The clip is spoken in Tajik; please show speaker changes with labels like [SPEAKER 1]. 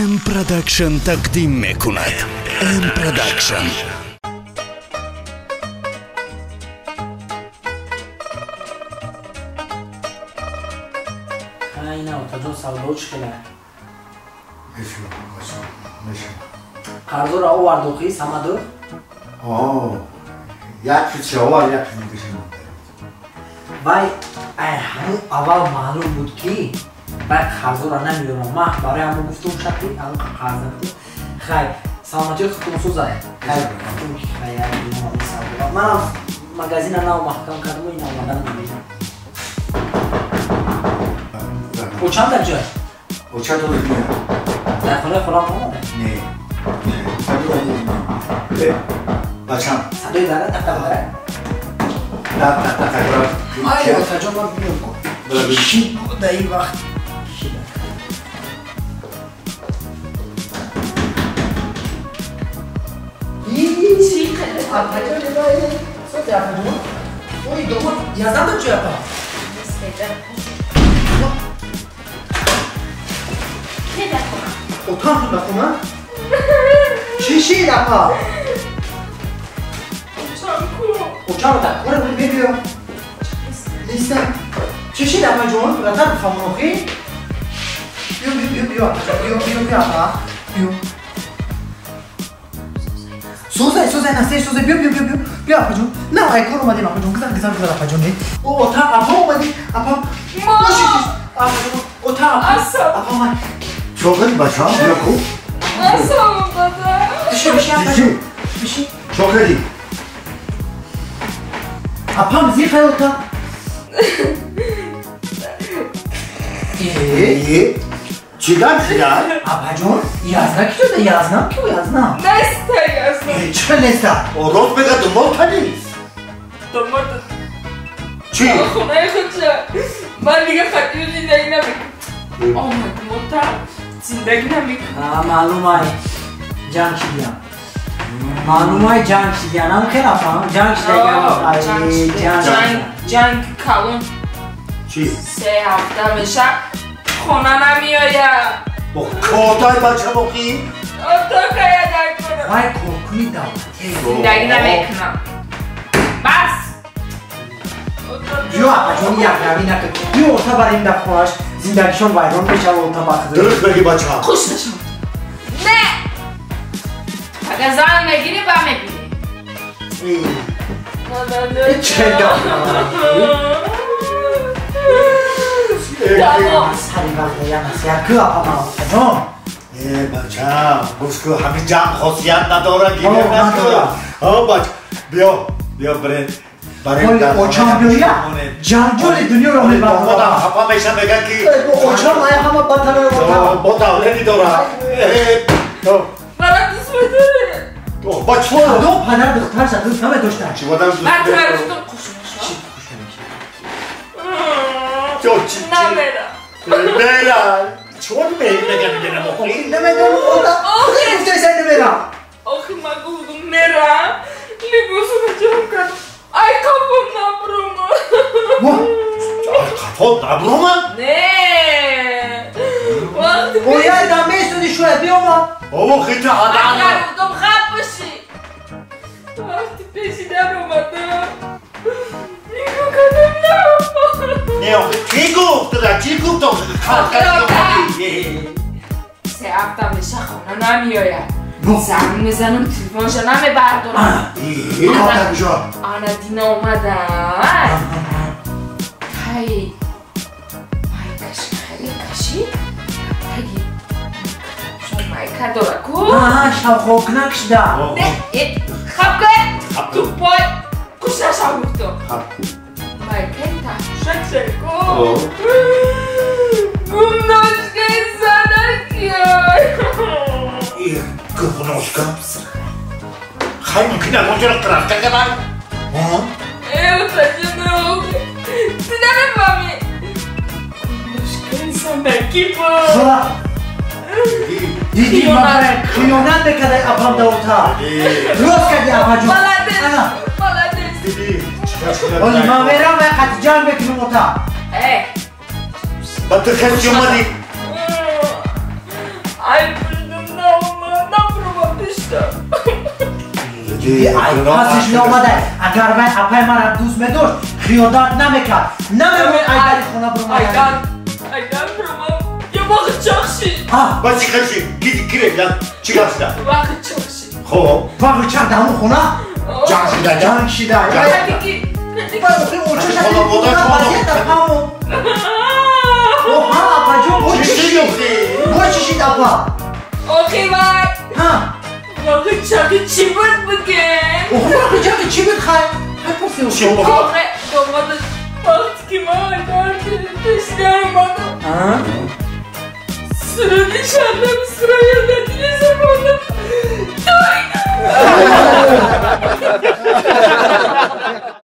[SPEAKER 1] М Production тақдим мекунад. М Production.
[SPEAKER 2] Ина отаҷон савдо чӣ хела?
[SPEAKER 3] Мешавад.
[SPEAKER 2] Қарзоро овард охи Самадов?
[SPEAKER 3] Як қисм овард, як қисм дигаша монда.
[SPEAKER 2] Вай ай ҳамун аввал маълум буд ки вай қарзоро намеёрам. Ман барои ҳамон гуфтум шакли ҳамон қарз намедиҳам. Хай, саломатиёт худтон сӯзай. Хай, хай, манам магазина нав маҳкам кардаму ин омадан намебинам. Очам дар ҷой?
[SPEAKER 3] Оча то не.
[SPEAKER 2] Дар хонаи холам омада?
[SPEAKER 3] Не. Не. Бачам.
[SPEAKER 2] Садои дара тақ-тақ дара?
[SPEAKER 3] Так так так.
[SPEAKER 2] Ай, отаҷон, ман бинам ку. Чӣ дар ин вақт? Ой, домод, яздан дар ҷой апа? Отам шуд ба хона? Чӣ шид апа? Очам дар кора буд, бибиё. Нестам. Чӣ шид апаҷон? Ратар бифаҳмон охи? Биё, биё, биё, биё, биё, биё, биё, апа. Биё. Сӯзай, сӯзай, насте, сӯзай, биё, биё, биё, биё, биё, апаҷон. На, ай кор омадем, апаҷон. Гузар, гузар, гузар, апаҷон. О, отам, апа омадӣ, апа. Боши, апаҷон, отам, апа. Апа омад.
[SPEAKER 3] Чӣ кардӣ бачам? Биё ку.
[SPEAKER 4] Асалом бада.
[SPEAKER 2] Биши, биши, апаҷон. Биши.
[SPEAKER 3] Чӣ кардӣ?
[SPEAKER 2] Апам зиқай отам.
[SPEAKER 3] Э? Чӣ гап шуда?
[SPEAKER 2] Апаҷон, язна ки шуда? Язнам ку, язнам.
[SPEAKER 4] Неста язнам.
[SPEAKER 3] Чӣ хел неста? Рост мега думол канист.
[SPEAKER 4] Думол.
[SPEAKER 3] Чӣ?
[SPEAKER 4] Хонаи худша. Ман дига хатиё зиндагӣ намекунам. Омад мота зиндагӣ намекунам.
[SPEAKER 2] Маълум ай ҷанг шидиям. Маълум ай ҷанг шидиям. Нам хел апам ҷанг шидагиам.
[SPEAKER 4] Ҷанг, ҷанг калон.
[SPEAKER 3] Чӣ?
[SPEAKER 4] 3 ҳафта меша хона намеояд.
[SPEAKER 3] Кордай бачам охи?
[SPEAKER 4] Ото кая дар кора.
[SPEAKER 2] Вай коркуни давлатӣ.
[SPEAKER 4] Зиндагӣ намекунам. Бас.
[SPEAKER 2] Биё апаҷон, якравӣ накун. Биё ота барем дар хонааш, зиндагишон вайрон мешава ота бахт.
[SPEAKER 3] Дуруст мегӣ бачам.
[SPEAKER 4] Хуш нашав. Не. Агар зан мегирӣ ба мебинӣ.
[SPEAKER 2] Чӣ гап? Сари вақт я насиҳат ку апа ман отаҷон.
[SPEAKER 3] Э, бачам, гӯш ку, ҳамин ҷамъ хосият надора, гиря накун. О, бач, биё, биё бирем.
[SPEAKER 2] Очам биёя, ҷанҷоли дунёро мебарам.
[SPEAKER 3] Хафа мешам, мегӯяд ки
[SPEAKER 2] очам ай ҳама батарои ота.
[SPEAKER 3] Бо давлени дора.
[SPEAKER 4] Мара дӯст медорӣ?
[SPEAKER 3] Ба чӣ?
[SPEAKER 2] Кадом падар духтарша дӯст намедошта?
[SPEAKER 3] Чӣ бодам дӯст?
[SPEAKER 4] Ман туро гуфтам хуш нашав. Намерам.
[SPEAKER 3] Мерам. Чон мегам мегам охи?
[SPEAKER 2] Намедонам ота. Охи гуфтаи намерам.
[SPEAKER 4] Охи ман гуфтам мерам. Либосумро ҷамъ кардам. Ай қафом набуромад.
[SPEAKER 3] Ай қафом набуромад?
[SPEAKER 4] Не.
[SPEAKER 2] Ояй да месуди шояд биёмад.
[SPEAKER 3] Бобо хита адам.
[SPEAKER 4] Агар гуфтам хап бошӣ. Вақти пеши дар омадам. Нигоҳ кардам наомад.
[SPEAKER 3] Не, охи кӣ гуфт? Чӣ гуфт?
[SPEAKER 4] 3 ҳафта меша хона намеояд. Занг мезанам, телефонша намебардорам. Ана дина омадан. Ҳай, майкаш хеле кашид. Таги майка дора ку?
[SPEAKER 2] Шавхокнак шуда.
[SPEAKER 4] Не, хаб кун, тупой, куш нашав гуфтам. Майкаи таҳпӯшак шаку. Гумношкаи занакиёй.
[SPEAKER 3] Гумношка? Хай мумкин аст онҷоро рафта кардам?
[SPEAKER 4] Э, отаҷон, ту намефаҳмӣ. Гумношкаи занакӣ буд.
[SPEAKER 2] Диди хиёнат мекардай апам да ота. Рост кардӣ апаҷон.
[SPEAKER 4] Молодец, молодец.
[SPEAKER 2] Оли ман мерам вай қати ҷанг мекунам ота.
[SPEAKER 4] Э.
[SPEAKER 3] Ба ту хеле омадӣ.
[SPEAKER 4] Ай
[SPEAKER 2] Пасиш меомада. Агар вай апай мара дӯст медошт, хиёнат намекард. Намемон айдари хона бурмада.
[SPEAKER 4] Айдар, айдар бурмам. Я вақт чақши.
[SPEAKER 3] Ба чӣ хаши? Ки кире? Чӣ гап шуда?
[SPEAKER 4] Вақт чақши.
[SPEAKER 3] Хоб.
[SPEAKER 2] Вақт чақ дар ҳамон хона?
[SPEAKER 3] Ҷанг шуда.
[SPEAKER 2] Ҷанг шида.
[SPEAKER 4] Кадики.
[SPEAKER 2] Чӣ шид апа?
[SPEAKER 4] Охи вай. Вақт чақи чӣ буд бигем?
[SPEAKER 2] Охи вақт чақи чӣ буд хай? Хай пурси.
[SPEAKER 4] Охи домада вақте ки ман айдар пеш даромадам. Суруди шанда